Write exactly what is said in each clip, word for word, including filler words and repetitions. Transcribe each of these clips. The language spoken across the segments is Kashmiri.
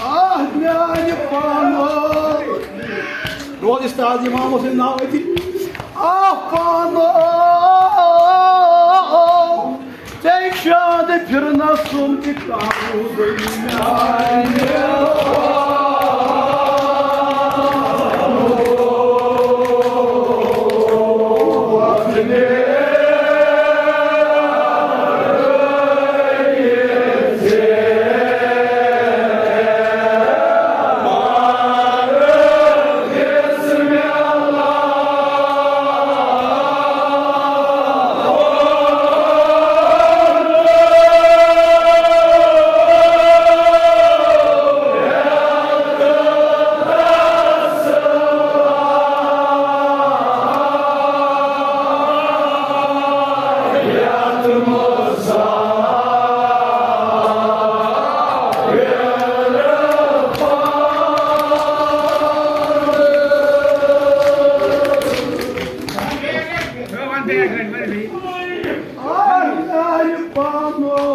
آہ، میانہِ پانو۔ روز استاد امام حسین ناو أتی۔ آہ، پانو۔ ژےٚ شاد پھرنس سُم تہِ کانٛہہ روٗدٕے میانہِ۔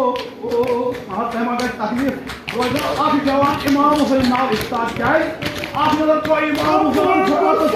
آ، تۄہہِ ما گژھِ تکلیف؟ روزِ اکھ جوان امام حسین ناو افتاد۔ کیٛازِ؟ اکھ نظر ترٛٲو امام حسین صٲبَس۔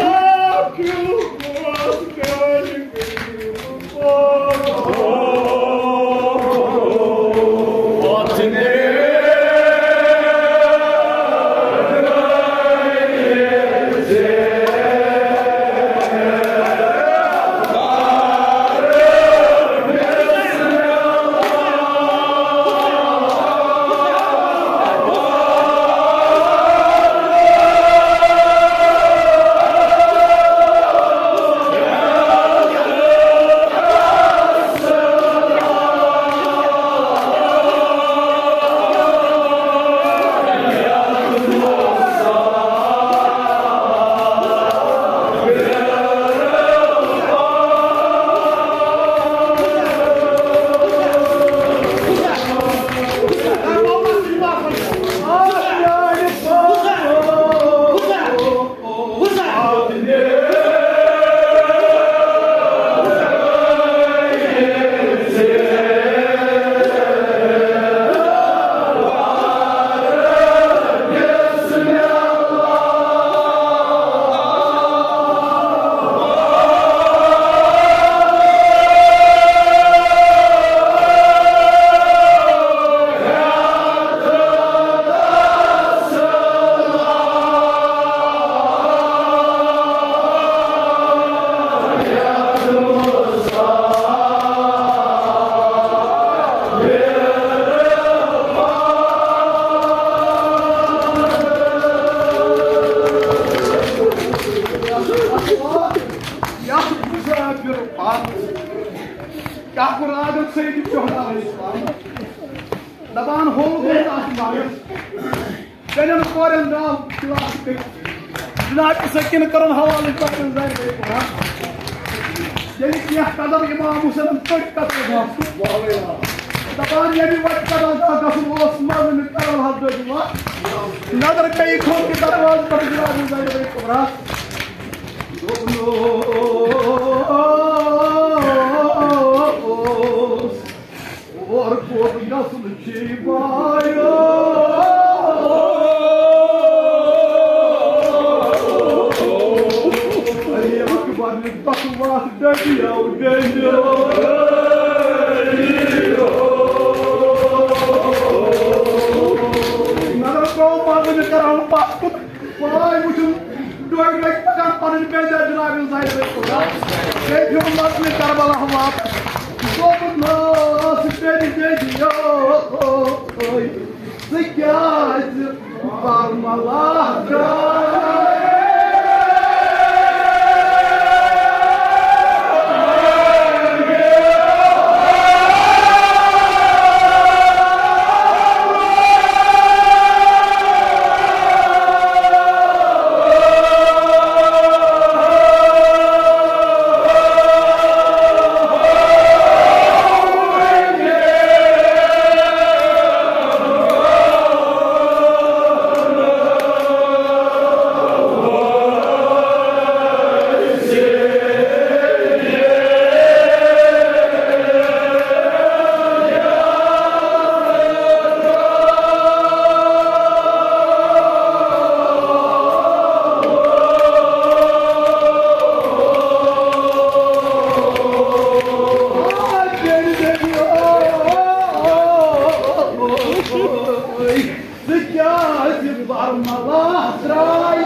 یتھ مسافر پتھ کیٛاہ کوٚر آدم سید جوہر علیہ السلام؟ دپان ہو گوٚو تتھ مگر تیٚلٮ۪ن کورٮ۪ن درٛاو کلاس پٮ۪ٹھ۔ جناب سکیٖن کرن حوالہٕ پتہٕ زنہِ گٔے پران۔ ییٚلہِ کینٛہہ قدم امام حسینن پٔٹۍ قدم گژھُن۔ دپان ییٚمہِ وتہِ قدم گژھُن اوس مزٕ مےٚ کرن حضرت دِوان۔ نظر پیٚیہِ کھوٚت کہِ دروازٕ پٮ۪ٹھ جناب زنہِ گٔے پران۔ دوٚپُن اوس اور کوٚت گژھُن چھُے بایو؟ علی اکبر نہِ بکواس ڈٔبِیو ڈٔبِیو۔ نظر ترٛٲو پتہٕ نہٕ کران پتھ کُن۔ پاے وٕچھُن، ڈۄڈ رٮ۪تھ پکان پنٕنۍ بیٚنہِ جناب زینب۔ بیٚیہِ پیوٚو مدنہِ کربلا واپس۔ دوٚپُن، "ناس بیٚنہِ بیٚنہِ یو، ژٕ کیٛازِ برملا درٛاے؟" ژٕ کیٛازِ برملا درٛاے؟